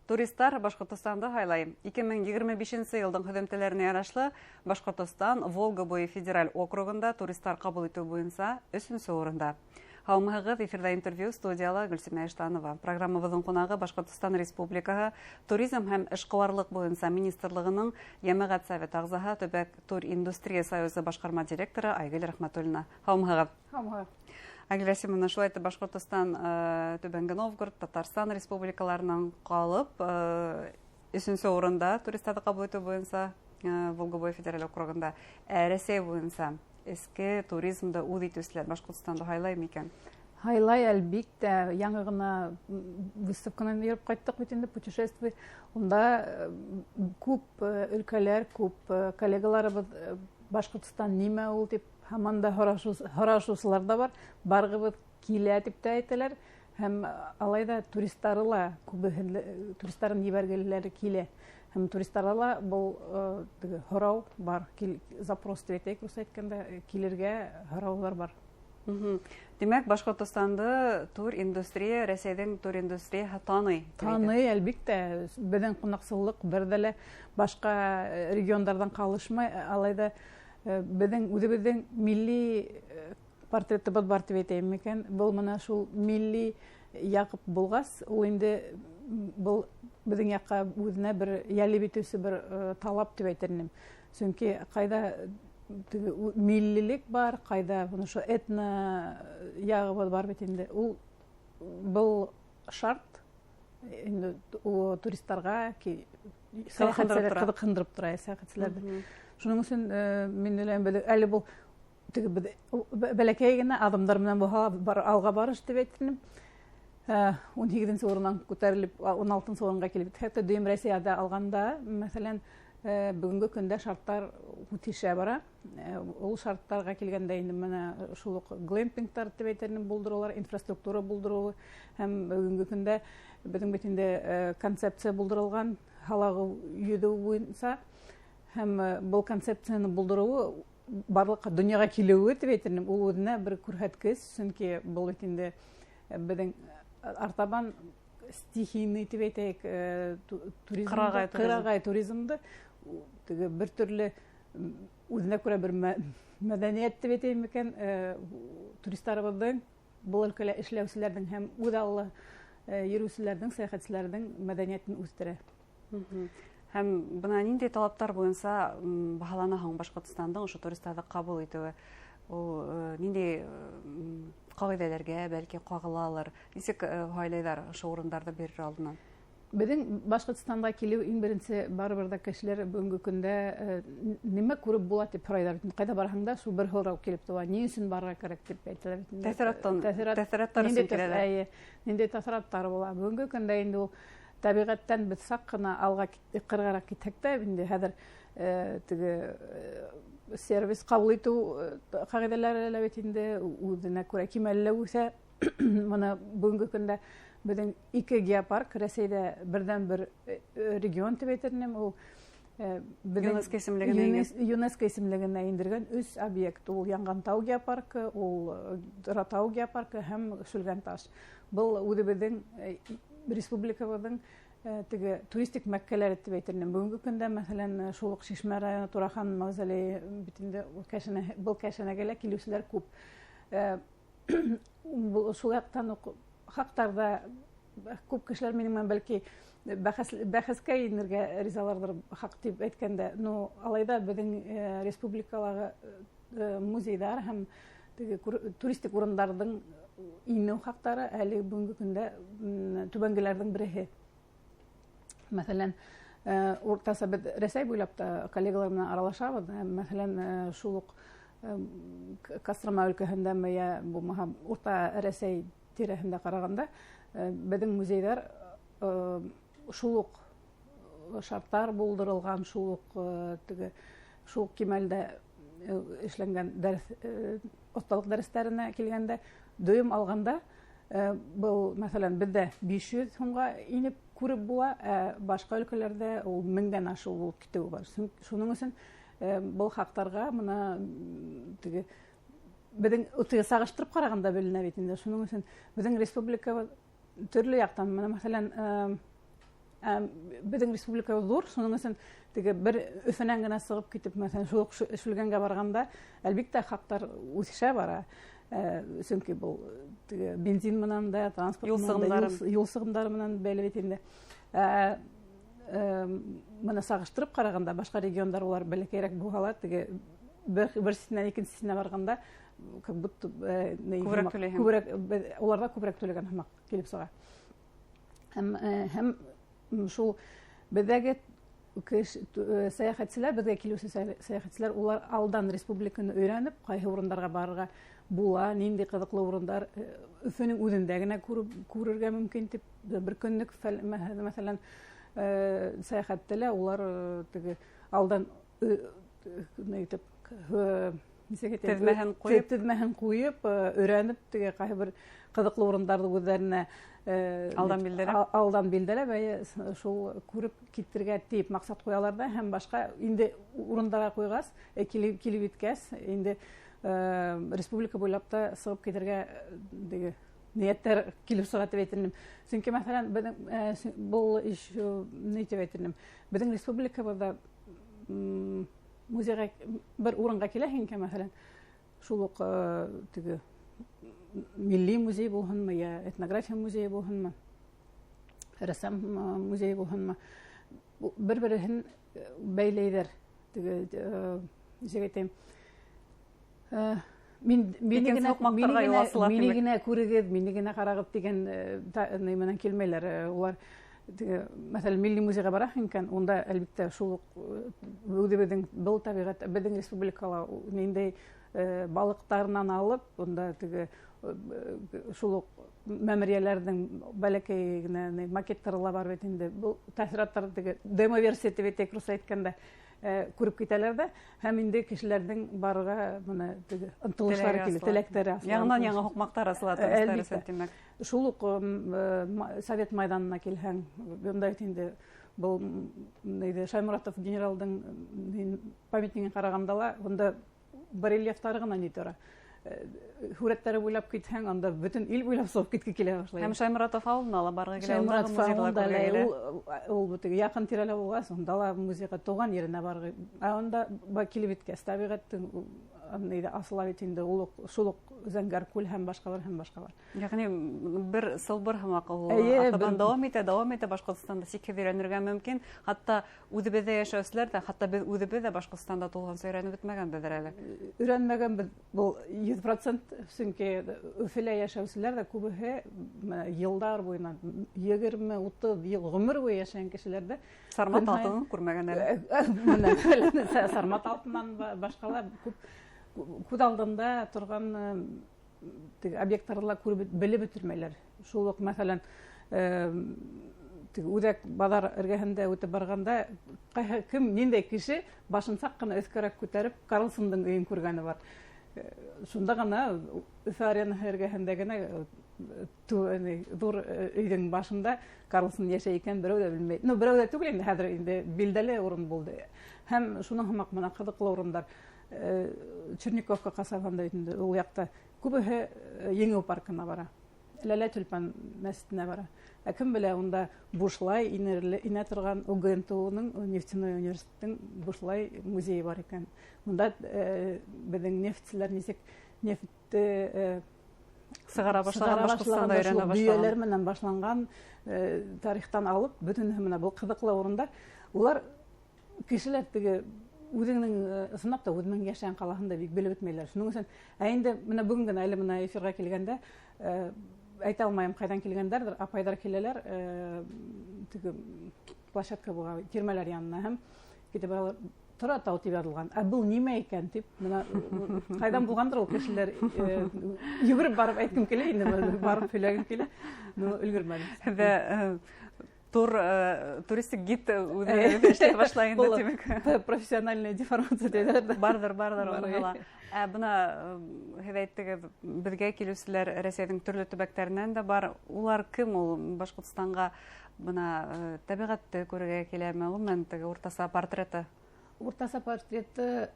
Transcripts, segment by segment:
Туристар Башҡортостанды һайлай. 2025 йылдың һөҙөмтәләренә ярашлы Башҡортостан Волга буйы федераль округында туристар ҡабул итеү буйынса 3-нсө урында. Һаумыһығыҙ, эфирҙа интервью, студияла Гөлсимә Иштанова. Программабыҙҙың ҡунағы Башҡортостан Республикаһы Туризм һәм эшҡыуарлыҡ буйынса министрлығының йәмәғәт совет ағзаһы, Төбәк туриндустрия союзы башҡарма директоры Айгөл Рәхмәтуллина. Һаумыһығыҙ. Һаумыһығыҙ. Айгөл Рәсимовна, шулай итеп Башҡортостан Түбәнге Новгород, Татарстан республикаларынан ҡалып 3-нсө урында туристарҙы ҡабул итеү буйынса Волга буйы федераль округында. Рәсәй буйынса эске туризмды үҙ итеүселәр Башҡортостанды һайлай микән? Һайлай, әлбиттә. Яңы ғына выставканан йөрөп ҡайттыҡ бит инде, путешествие. Унда күп өлкәләр, күп коллегаларыбыҙ Башҡортостан нимә ул тип һаман да һорашыусылар ҙа бар. Барғыбыҙ килә тип тә әйтәләр. Һәм алай ҙа туристары ла күбеһе, туристарын ебәргеләре килә. Һәм туристарҙа ла был теге һорау бар, запрос тип әйтәйек, рус әйткәндә, килергә һорауҙар бар. Тимәк, Башҡортостанды туриндустрия, Рәсәйҙең туриндустрияһы таный, тип әйтә. Таный, әлбиттә. Беҙҙең ҡунаҡсыллыҡ бер ҙә лә башҡа региондарҙан ҡалышмай. Алай ҙа беҙҙең үҙебеҙҙең милли портретыбыҙ бар тип әйтәйем микән? Был мына шул милли яҡып булғас, ул инде был беҙҙең яҡҡа үҙенә бер йәлеп итеүсе бер талап тип әйтер инем. Сөнки ҡайҙа теге миллилек бар, ҡайҙа бына ошо этно яғыбыҙ бар бит инде. Ул был шарт инде туристарға Ҡыҙыҡһындырып тора. Ҡыҙыҡһындырып тора, сәйәхәтселәрҙе. Шуның өсөн мин уйлайым, беҙ әле был теге беҙ бәләкәй генә аҙымдар менән булһа ла алға барыш тип әйтер инем. 18-нсе урыннан күтәрелеп, 16-нсы урынға килеп етһәк тә, дөйөм Рәсәйҙә алғанда, мәҫәлән, бөгөнгө көндә шарттар үтешә бара. Ул шарттарға килгәндә инде мына шул уҡ глэмпингтар тип әйтер инем, булдырыулар, инфраструктура булдырыуы һәм бөгөнгө көндә беҙҙең бит инде концепция булдырылған һалағы йөҙөү буйынса, һәм был концепцияны булдырыуы барлыҡ донъяға килеүе тип әйтер инем, ул үҙенә бер күрһәткес, сөнки был бит инде беҙҙең артабан стихийный тип әйтәйек туризмды, Ҡырағай туризм. ҡырағай туризмды, теге бер төрлө, үҙенә күрә бер мәҙәниәт тип әйтәйем микән, туристарыбыҙҙың, был өлкәлә эшләүселәрҙең һәм үҙ аллы йөрөүселәрҙең, сәйәхәтселәрҙең мәҙәниәтен үҫтерә. Һәм бына ниндәй талаптар буйынса баһалана һуң Башҡортостандың ошо туристарҙы ҡабул итеүе? Ул ниндәй ҡағиҙәләргә бәлки ҡағылалыр? Нисек һайлайҙар ошо урындарҙы бирер алдынан? Беҙҙең Башҡортостанға килеү иң беренсе барыбер ҙә кешеләр бөгөнгө көндә нимә күреп була тип һорайҙар. Ҡайҙа барһаң да шул бер һорау килеп тыуа. Ни өсөн барырға кәрәк тип әйтәләр бит инде. Тәьҫораттар өсөн киләләр. Эйе, ниндәй тәьҫораттар була. Бөгөнгө көндә инде ул тәбиғәттән беҙ саҡ ҡына алға ҡырғараҡ китһәк тә, инде хәҙер теге сервис ҡабул итеү ҡағиҙәләре лә бит инде үҙенә күрә кимәле лә үҫә. Бына бөгөнгө көндә беҙҙең ике геопарк Рәсәйҙә берҙән-бер регион тип әйтер инем. Ул беҙҙең ЮНЕСКО исемлегенә ингән. ЮНЕСКО исемлегенә индергән өс объект. Ул Янғантау геопаркы, ул Торатау геопаркы һәм Шүлгәнташ. Был үҙебеҙҙең республикабыҙҙың теге туристик мәккәләре тип әйтер инем. Бөгөнгө көндә, мәҫәлән, шул уҡ Шишмә районы Турахан мавзолейы бит инде был кәшәнәгә лә килеүселәр күп. Был шул яҡтан уҡ хаҡтарҙа күп кешеләр минең менән бәлки бәхәскә инергә ризаларҙыр хаҡ тип әйткәндә. Но алай ҙа беҙҙең республикалағы музейҙар һәм теге туристик урындарҙың инеү хаҡтары әле бөгөнгө көндә түбәнгеләрҙең береһе. Мәҫәлән, уртаса беҙ Рәсәй буйлап та коллегалар менән аралашабыҙ. Мәҫәлән, шул уҡ Кострома өлкәһендәме йә булмаһа Урта Рәсәй тирәһендә ҡарағанда, беҙҙең музейҙар шул уҡ шарттар булдырылған, шул уҡ теге, шул уҡ кимәлдә эшләнгән оҫталыҡ дәрестәренә килгәндә, дөйөм алғанда, был, мәҫәлән, беҙҙә 500 һумға инеп күреп була, ә башҡа өлкәләрҙә ул меңдән ашыу булып китеүе бар. Шуның өсөн был хаҡтарға бына теге беҙҙең теге сағыштырып ҡарағанда беленә бит инде. Шуның өсөн беҙҙең республикабыҙ төрлө яҡтан, бына, мәҫәлән, Беҙҙең республика ҙур, шуның өсөн теге бер Өфөнән генә сығып китеп, мәҫәлән, шул уҡ Шүлгәнгә барғанда, әлбиттә, хаҡтар үҫешә бара. Сөнки был теге бензин менән дә, транспорт менән дә, юл сығымдары менән бәйле бит инде. Бына сағыштырып ҡарағанда, башҡа региондар улар бәләкәйерәк булһа ла, теге берсенән икенсеһенә барғанда, как будто күберәк түләйһең. Күберәк, уларҙа күберәк түләгән һымаҡ килеп сыға. Һәм шул беҙҙәге сәйәхәтселәр, беҙгә килеүсе сәйәхәтселәр, улар алдан республиканы өйрәнеп, ҡайһы урындарға барырға була, ниндәй ҡыҙыҡлы урындар Өфөнөң үҙендә генә күрергә мөмкин тип, бер көнлөк мәҫәлән, сәйәхәттә лә улар теге алдан ни итеп, нисек әйтәм, Теҙмәһен ҡуйып. Теҙмәһен ҡуйып, өйрәнеп, теге ҡайһы бер ҡыҙыҡлы урындарҙы үҙҙәренә, Алдан билдәләп. Алдан билдәләп, әйе, шул күреп китергә тип маҡсат ҡуялар ҙа, һәм башҡа инде урындарға ҡуйғас, килеп еткәс, инде республика буйлап та сығып китергә теге ниәттәр килеп сыға тип әйтер инем. Сөнки, мәҫәлән, беҙҙең был иш, ни тип әйтер инем, беҙҙең республикабыҙҙа, музейға бер урынға киләһең икән, мәҫәлән, шул уҡ теге милли музей булһынмы, йә этнография музейы булһынмы, рәссам музейы булһынмы, бер-береһен бәйләйҙәр. Теге, нисек әйтәйем, Икенсе һуҡмаҡтарға юл асыла, мине тимәк. генә күрегеҙ, мине генә ҡарағыҙ тигән ни менән килмәйләр. Улар, теге, мәҫәлән, милли музейға бараһың икән, унда әлбиттә шул уҡ үҙебеҙҙең был тәбиғәт, беҙҙең республикала ниндәй балыҡтарынан алып, унда теге шул уҡ мәмерйәләрҙең бәләкәй генә макеттары ла бар бит инде. Был тәьҫораттар теге демо-версия тип әйтәйек, русса әйткәндә, күреп китәләр ҙә, һәм инде кешеләрҙең барырға бына теге ынтылыштары Теләге килә, асыла. теләктәре асыла. Яңынан яңы һуҡмаҡтар асыла туристар Әлбиттә. өсөн, тимәк. Шул уҡ Совет майҙанына килһәң, бында бит инде был, нейҙе, Шаймуратов генералдың памятнигын ҡарағанда ла, бында барельефтары ғына ни тора. Һүрәттәре буйлап китһәң, анда бөтөн ил буйлап сығып китке килә башлай. Һәм Шаймуратов ауылына ла барғы килә, Шаймуратов ундағы музейҙа ауылында күргә лә, килә. ул бөтөн яҡын тирәлә булғас, унда ла музейға тыуған еренә барғы. Ә унда килеп еткәс, тәбиғәттең нейҙе асыла бит инде, ул уҡ, шул уҡ Зәңгәр күл һәм башҡалар, һәм башҡалар. Йәғни бер сылбыр һымаҡ ул Эйе, артабан бер дауам итә, дауам итә, Башҡортостанда сикһеҙ өйрәнергә мөмкин. Хатта үҙебеҙҙә йәшәүселәр ҙә, хатта беҙ үҙебеҙ ҙә Башҡортостанда тулыһынса өйрәнеп бөтмәгәнбеҙҙер әле. Өйрәнмәгәнбеҙ, был 100%, сөнки Өфөлә йәшәүселәр ҙә күбеһе, менә йылдар буйына, егерме, утыҙ йыл ғүмер буйы йәшәгән кешеләр ҙә Сармат көн һайын алтынын күрмәгән әле. Менә, Сармат алтынан башҡалар күп күҙ алдында торған теге объекттарҙы ла күреп белеп бөтөрмәйләр. Шул уҡ, мәҫәлән, теге үҙәк баҙар эргәһендә үтеп барғанда, ҡайһы кем, ниндәй кеше башын саҡ ҡына өҫкәрәк күтәреп Карлсондың өйөн күргәне бар. Шунда ғына Өфө аренаһы эргәһендә генә ҙур өйҙөң башында Карлсон йәшәй икән, берәү ҙә белмәй. Ну, берәү ҙә түгел инде, хәҙер инде билдәле урын булды. Һәм шуның һымаҡ бына ҡыҙыҡлы урындар. Черниковка ҡасабаһында бит инде, ул яҡта күбеһе Еңеү паркына бара, Ләлә Тюльпан мәсетенә бара. Ә кем белә, унда бушлай инә торған УГНТУ-ның, нефтяной университеттың бушлай музейы бар икән. Унда беҙҙең нефтселәр нисек нефтте сығара башлаған, сығара Башҡортостанда башлаған, өйрәнә шул башлаған. дөйәләр менән башланған тарихтан алып, бөтөнөһө менән был ҡыҙыҡлы урындар. Улар кешеләр теге үҙеңдең ысынлап та үҙеңдең йәшәгән ҡалаһында бик белеп бөтмәйләр. Шуның өсөн, ә инде бына бөгөн генә әле бына эфирға килгәндә, әйтә алмайым ҡайҙан килгәндәрҙер, апайҙар киләләр, теге площадка буға, тирмәләр янына һәм китеп баралар. Тора тау тип яҙылған. Ә был нимә икән тип, бына ҡайҙан булғандыр ул кешеләр, йүгереп барып әйткем килә инде, бына барып һөйләгем килә. Но өлгөрмәнем. Һеҙҙә туристик гид үҙе эшләй башлай инде, Был тимәк. Профессиональная деформация тиҙәр ҙә. Барҙыр, барҙыр, Бар, уныһы ла. эйе. Ә бына һеҙ әйттегеҙ, беҙгә килеүселәр Рәсәйҙең төрлө төбәктәренән дә бар. Улар кем ул? Башҡортостанға бына тәбиғәтте күрергә киләме? Ғөмүмән, теге уртаса портреты. Уртаса портреты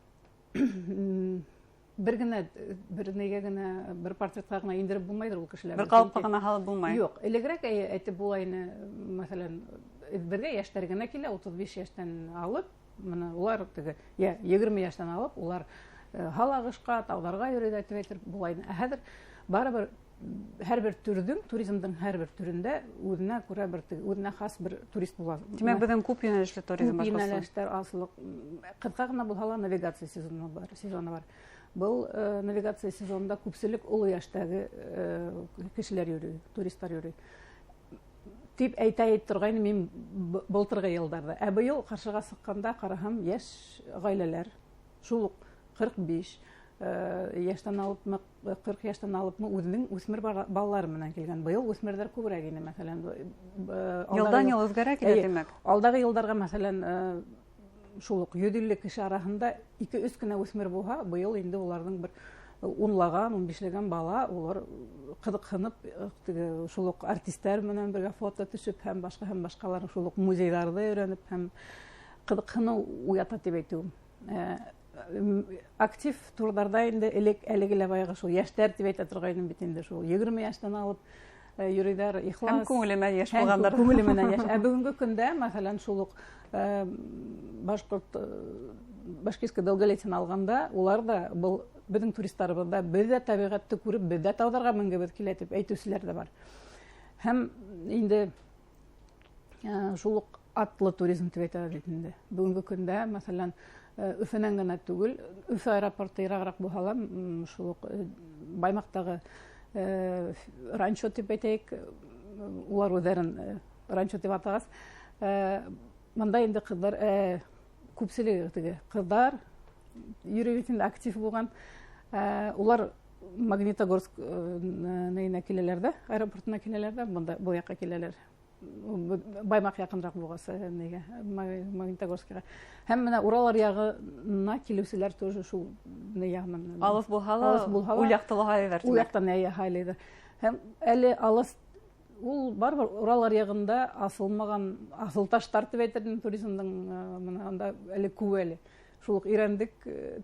бер генә, бер нигә генә, бер портретҡа ғына индереп булмайҙыр ул кешеләрҙе. Бер ҡалыпҡа ғына һалып булмай. Юҡ, элегерәк әйтеп була ине, мәҫәлән, Беҙгә йәштәр генә килә, 35 йәштән алып, мына улар теге, йә 20 йәштән алып, улар һалағышҡа, тауҙарға йөрөйҙәр тип әйтер була ине. Ә хәҙер барыбер һәр бер төрҙөң, туризмдың һәр бер төрөндә үҙенә күрә бер үҙенә хас бер турист була. Тимәк, беҙҙең күп йүнәлешле туризм Күп Башҡортостан. йүнәлештәр асылыҡ. Ҡыҫҡа ғына булһа ла навигация сезоны бар, сезоны бар. Был навигация сезонында күпселек оло йәштәге кешеләр йөрөй, туристар йөрөй. Тип әйтә торғайны мин былтырғы йылдарҙа. Ә быйыл ҡаршыға сыҡҡанда ҡараһам, йәш ғаиләләр, шул уҡ 45 йәштән алыпмы, 40 йәштән алыпмы, үҙенең үҫмер балалары менән килгән. Быйыл үҫмерҙәр күберәк ине, мәҫәлән. Йылдан йыл үҙгәрә килә, Эйе. тимәк. Алдағы йылдарға, мәҫәлән, шул уҡ 150 кеше араһында ике-өс кенә үҫмер булһа, быйыл инде уларҙың бер унлаған, ун бишләгән бала, улар ҡыҙыҡһынып, теге шул уҡ артистар менән бергә фото төшөп һәм башҡа һәм башҡалар шул уҡ музейҙарҙы өйрәнеп һәм ҡыҙыҡһыныу уята тип әйтеүем. Актив турҙарҙа инде элек әлеге лә баяғы шул йәштәр тип әйтә торғайным бит инде, шул 20 йәштән алып йөрөйҙәр, ихлас. Һәм күңеле менән йәш Һәм булғандар. күңеле менән йәш. Ә бөгөнгө көндә, мәҫәлән, шул уҡ башкирский долголетие алғанда, улар да был беҙҙең туристарыбыҙ да, беҙ ҙә тәбиғәтте күреп, беҙ ҙә тауҙарға менгебеҙ килә тип әйтеүселәр ҙә бар. Һәм инде шул уҡ атлы туризм тип әйтәбеҙ бит инде. Бөгөнгө көндә, мәҫәлән, Өфөнән генә түгел, Өфө аэропорты йырағыраҡ булһа ла, шул уҡ Баймаҡтағы ранчо тип әйтәйек, улар үҙҙәрен ранчо тип атағас, мында инде ҡыҙҙар, күпселеге теге ҡыҙҙар йөрөй бит инде, актив булған, улар Магнитогорск нейенә киләләр ҙә, аэропортына киләләр ҙә, бында был яҡҡа киләләр. Баймаҡ яҡынраҡ булғас, нейгә, Магнитогорскиға. Һәм менә Урал аръяғына килеүселәр тоже шул ни яғынан. Алыҫ булһа ла, Алыҫ булһа ла, ул яҡты ла һайлайҙар, ул тимәк. яҡтан әйе һайлайҙар. Һәм әле алыҫ, ул барыбер Урал аръяғында асылмаған, асыл таштар тип әйтер инем туризмдың, мына анда әле күп әле. Шул уҡ Ирәндек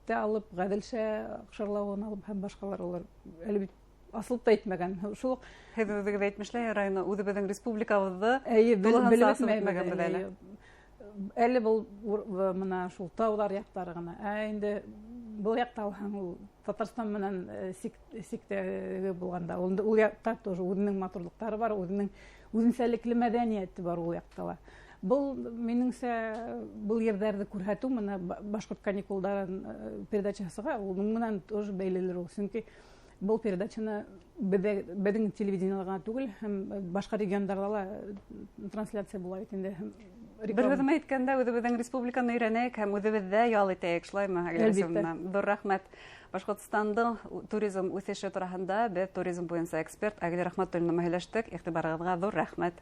тә алып, Ғәҙелшә Аҡшарлауын алып һәм башҡалар, улар әле бит асылып та әйтмәгән. Шул уҡ Һеҙ үҙегеҙ әйтмешләй, районы үҙебеҙҙең республикабыҙҙы Эйе, тулыһынса белеп асып бөтмәйбеҙ бөтмәгәнбеҙ әле. әле. Әле был мына шул тауҙар яҡтары ғына. Ә инде был яҡта алһаң, ул Татарстан менән сиктәге булғанда, ул яҡта тоже үҙенең матурлыҡтары бар, үҙенең үҙенсәлекле мәҙәниәте бар ул яҡта ла. Был, минеңсә, был ерҙәрҙе күрһәтеү мына башҡорт каникулдарын передачаһыға, уның менән тоже бәйлелер ул. Сөнки был передачаны беҙҙең телевидениела ғына түгел, һәм башҡа региондарҙа ла трансляция була бит инде. Һәм Бер реклама. һүҙем әйткәндә, үҙебеҙҙең республиканы өйрәнәйек һәм үҙебеҙҙә ял итәйек, шулаймы, Әгилә Әлбиттә. Рәсүловна? Ҙур рәхмәт. Башҡортостандың туризм үҫеше тураһында беҙ туризм буйынса эксперт Әгилә Рәхмәтуллина менән һөйләштек. Иғтибарығыҙға ҙур рәхмәт.